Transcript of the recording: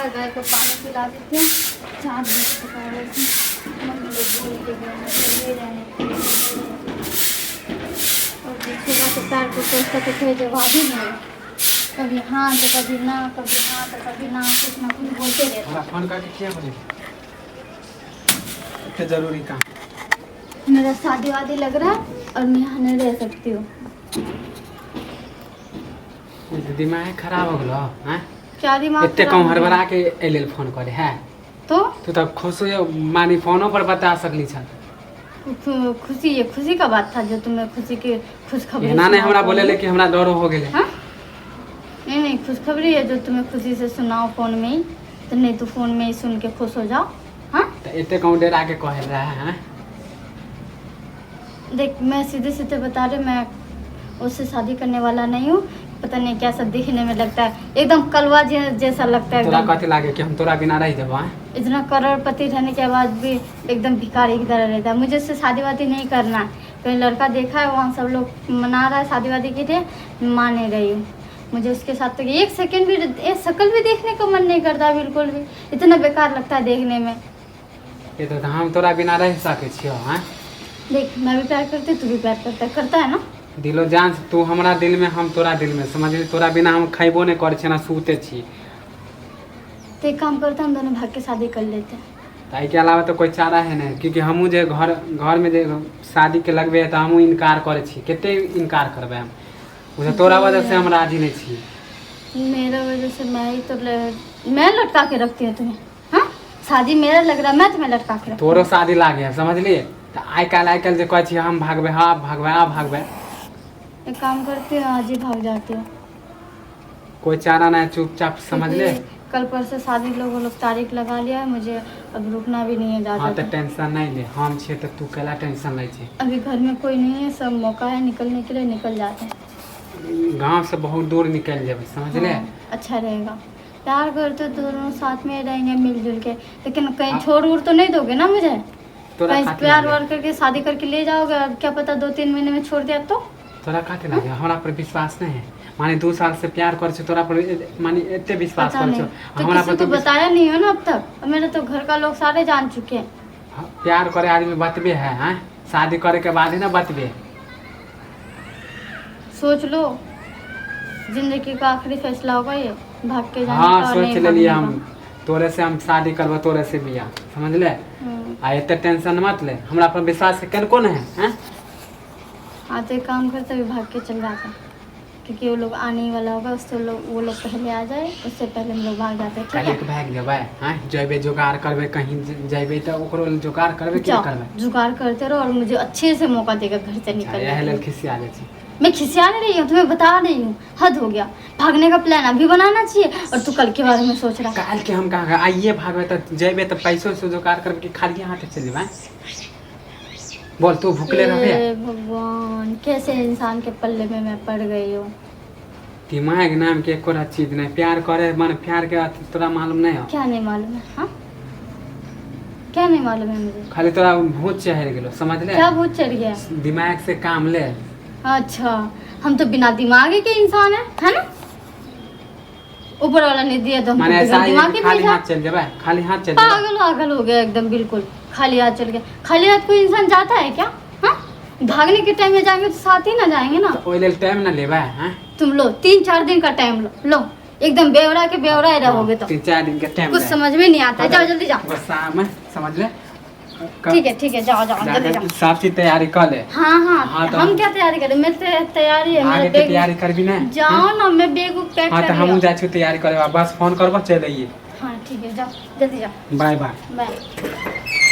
है, गाय को पानी पिला देते हैं। 4 बज चुका है वैसे। मम्मी लोग बोल के गए हैं चलिए रहने के लिए। और सुबह से पैर को सोचता तो कोई जवाब ही नहीं है। कभी हाँ तो कभी ना, कभी हाँ तो कभी ना, कुछ ना कुछ बोलते रहते। हमरा फोन करके किया बोले एते जरूरी काम? मेरा शादी वादी लग रहा है और मैं यहाँ नहीं रह सकती हूँ। दिमाग खराब हो गेलो हैं? क्या दिमाग एते खराब कम हो गया? हड़बड़ा के एहि लेल फोन करे है? तो तू तऽ खुश हो मानी फोनो पर बता सकली छल। खुशी, ये खुशी का बात था जो तुम्हें खुशी के खुशखबरी एना नहीं हमरा सुनाओ। बोले ले कि हमरा डर हो गेलै। हाँ, नहीं नहीं, खुशखबरी है जो तुम्हें खुशी से सुनाओ फोन में ही, तो नहीं तो फोन में ही सुन के खुश हो जाओ। हाँ। तऽ एते कहूँ डरा के कहल रहा है? देख, मैं सीधे सीधे बता रही हूँ, मैं उससे शादी करने वाला नहीं हूँ। पता नहीं कैसा दिखने में लगता है, एकदम कलवा जैसा लगता है तोरा एकदम। कथी लागे कि हम तोरा बिना रहि जेबो हैं? इतना करोड़पति रहने के बाद भी एकदम भिखारी की तरह रहता है। मुझे उससे शादी वादी नहीं करना है। कहीं लड़का देखा है, वहाँ सब लोग मना रहा है शादी वादी के लिए, मान नहीं रही हूँ। मुझे उसके साथ तो एक सेकंड भी, एक शक्ल भी देखने को मन नहीं करता बिल्कुल भी। इतना बेकार लगता है देखने में। ये तो हम तोरा बिना रहि सकै छियो हैं? देख, मैं भी प्यार करती हूँ, तू भी प्यार करता है, करता है ना? दिलो जान से तू हमरा दिल में, हम तोरा दिल में, समझली? तोरा बिना हम खैबो नहीं करै छियै ना सूते छी। तो एक काम करते हैं, हम दोनों भाग के शादी कर लेते हैं। तऽ एहिके अलावा तऽ कोइ चारा है नहीं, क्योंकि हमहूँ जे घर घरमे जे शादीके लगबै है तऽ हमहूँ इनकार करै छी। कते इनकार करबै हम? ओ तोरा वजह से हम राजी नहीं छी। मेरा वजह से? मैं ही तो मैं लटका के रखती हूँ तुम्हें। हाँ, शादी मेरा लग रहा है, मैं तुम्हें लटका के रखती तोरो शादी लागे है, समझलिए? तऽ आइ काल्हि जे कहै छी हम भागबै, हाँ भागबै, हाँ भागबै। हूँ। एक काम करती हूँ, आज ही भाग जाती हूँ। कोई चारा नहीं, चुपचाप, समझले? क्योंकि कल परसों शादी लोग, वो लोग तारीख लगा लिया है, मुझे अब रुकना भी नहीं है ज़्यादा। हाँ, तऽ टेंशन नहीं ले, हम छियै तऽ तू कैला टेंशन लै छी? अभी घर में कोई नहीं है, सब मौका है निकलने के लिए, निकल जाते हैं। गाँव से बहुत दूर निकलि जेबै, समझले? हाँ, अच्छा रहेगा। प्यार करते तो दोनों साथ में रहेंगे मिलजुल के, लेकिन कहीं हाँ। छोड़ उड़ तो नहीं दोगे ना मुझे? तोरा कहीं कथी प्यार लागे? वार करके शादी करके ले जाओगे और क्या पता 2-3 महीने में छोड़ दिया तो? तोरा कथी लागे? हमरा पर विश्वास नहीं है? माने 2 साल से प्यार करै छी तोरा पर, माने एते विश्वास पता करै नहीं छौ तो हमरा किसी पर को तू बताया नहीं हो ना अब तक? और मेरे तो घर का लोग सारे जान चुके हैं। हाँ, प्यार करे आदमी बतबे है हैं? शादी करे के बाद ही ना बतबे। सोच लो, जिंदगी का आखिरी फैसला होगा ये, भाग के जाने हाँ का और सोच नहीं लेलिए भागने हम। तोरे से हम शादी करबो, तोरे से बियाह, समझले? का। आ एते टेंशन मत ले, हमरा पर विश्वास कनको नहीं है हैं? हाँ, तो एक काम करते, अभी भाग के चल जाते हैं, क्योंकि वो लोग आने ही वाला होगा, उससे लोग वो लोग पहले आ जाए उससे पहले हम लोग भाग जाते हैं, ठीक काल्हि है? के भागि जेबै हैं, जेबै जोगाड़ करबै, कहीं जेबै तऽ ओकरो लेल जोगाड़ करबै कि नहि जाओ करबै? जुगाड़ करते रहो और मुझे अच्छे से मौका देगा घर से अच्छा, निकलने इएह के लेल लिए। खिसिया जाइ छी? मैं खिसिया नहीं रही हूँ, तुम्हें बता रही हूँ। हद हो गया, भागने का प्लान अभी बनाना चाहिए और तू कल के बारे में सोच रहा है। काल्हि के हम कहाँ, आइए भागबै तऽ जेबै तऽ पैसो से जोगाड़ करबै कि खालिए हाथे चलि जेबै? बोल, तू भुखले रहबे? हे भगवान, कैसे इंसान के पल्ले में मैं पड़ गई हूँ। दिमाग नाम के एको चीज नहीं। प्यार करे माने प्यार के अथी तोरा मालूम नहीं हो? क्या नहीं मालूम है? हाँ, क्या नहीं मालूम है मुझे? खाली तोरा भूत चढ़ गेलो, समझले? क्या भूत चढ़ गया? दिमाग से काम ले। अच्छा, हम तो बिना दिमाग के इंसान है है ना? ऊपर वाला ने दिया तो हमको माने ऐसा बिना है दिमाग कि के खाली भेजा। हाथ चल जेबै, खाली हाथ चल जेबै। पागल पागल हो गया एकदम बिल्कुल। खाली हाथ चल गया? खाली हाथ कोई इंसान जाता है क्या? हाँ, भागने के टाइम में जाएंगे तो साथ ही ना जाएंगे ना। तऽ ओहि लेल टाइम ना लेबै हैं? तुम लो, 3-4 दिन का टाइम लो, लो। एकदम बेवड़ा के बेवड़ा ही रहोगे तो। 3-4 दिन के टाइम कुछ समझ में नहीं आता है। जाओ, जल्दी जाओ। गुस्सा में, समझ ले। ठीक है, ठीक है, जाओ जाओ, जल्दी जाओ। सब चीज तैयारी कर ले। हाँ हाँ। हाँ, तो हम क्या तैयारी करें? मेरे तो तैयारी है, मेरा आगे के बैग। तैयारी करबी ना? जाओ ना, मैं बैग उग पैक हाँ कर तऽ हमहूँ लिया। जाइ छी तैयारी करे, बस फोन करबो, चलि अइए। हाँ, ठीक है, जाओ, जल्दी जाओ। Bye bye. Bye.